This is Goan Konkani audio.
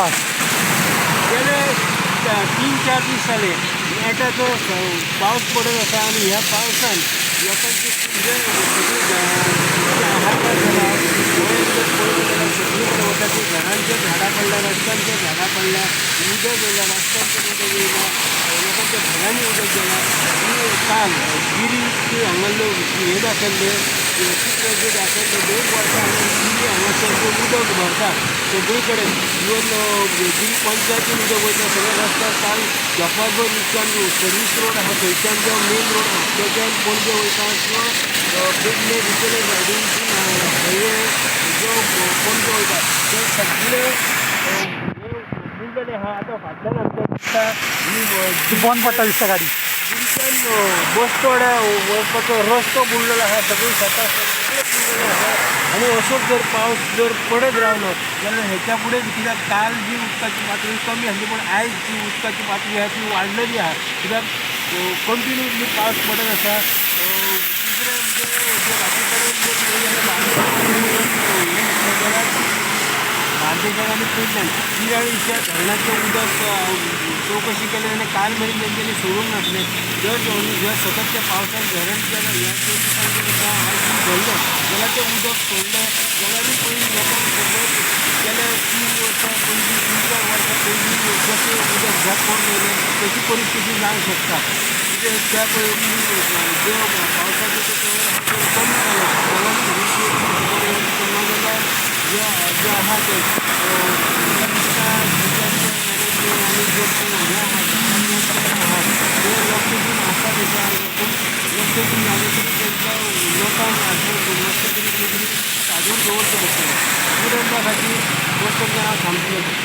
हय. गेले 3-4 दीस जाले नेटाचो पावस पडत आसा आनी ह्या पावसान लोकांचे जे हाहाकार जाला. गोंयांत जर पळयत जाल्यार सगळी कडेन वता ती घरांचेर झाडां पडल्या, रस्त्यांचेर झाडां पडल्या, उदक येयलां, रस्त्यांचेर उदक येयलां, लोकांच्या घरांनी उदक गेलां. आनी काल गिरी हांगा हे दाखयल्लें चित्र जे दाखयल्लें 2 वर्सां हांगा गिरी हांगासर उदक भरता सगळी कडेन, इवन गिरी पंचायतीन उदक वयता सगळ्या रस्त्यार. काल झोपाळभर उदकान सर्वीस रोड आसा थंयच्यान जो मेन रोड म्हापशेच्यान पणजे वयता किंवा पेडणे रिचेले सायडीन हायवे जो पणजे वयता ते सगळे बुडलेले आहा. आतां फाटल्यान आमच्या दिसता ही बंद पडटा दिसता गाडी. गिरीच्यान बस्तोड्या वचपाचो रस्तो बुडलेलो आहा, सगळीं शेतां सगळें बुडलेलें आसा. आनी असोच जर पावस जर पडत रावलो जाल्यार हेच्या फुडें, कित्याक काल जी उदकाची पातळी कमी आसली पूण आयज जी उदकाची पातळी आहा ती वाडलेली आहा, कित्याक कंटिन्युअसली पावस पडत आसा. दुसरें म्हणजे जे बाकी कडेन जर पळयत जाल्यार जाल्यार बार्देशांत आनी पेडण्यान तिराळीच्या धरणाचें उदक चवकशी केली जाल्यार काल मेरेन तेंच्यांनी सोडूंक नासलें. जर जर सतत त्या पावसान धरण जाल्यार ह्या 2 दिसांनी जर आयज भरलें जाल्यार तें उदक सोडलें जाल्यारूय पयलीं लोकांक खबर गेल्या 3 वर्सां पयलीं 3-4 वर्सां पयलीं जशें उदक झेप पडून येयलें तशी परिस्थिती जावंक शकता. कित्याक त्या पयलीं जो पावसाचो जो कमी जालो जाल्यार नाजाल्यार जे जे आहा ते मॅनेजमेंट आनी जे हें आहा आहा ते लक्ष दिवन आसा तशें, पूण लक्ष दिवन जालें तरी तांकां लोकांक लक्ष तरी तरी सादूर दवरचें पडटलें. स्टुडंटा खातीर वस्तू हांव सांगतलें.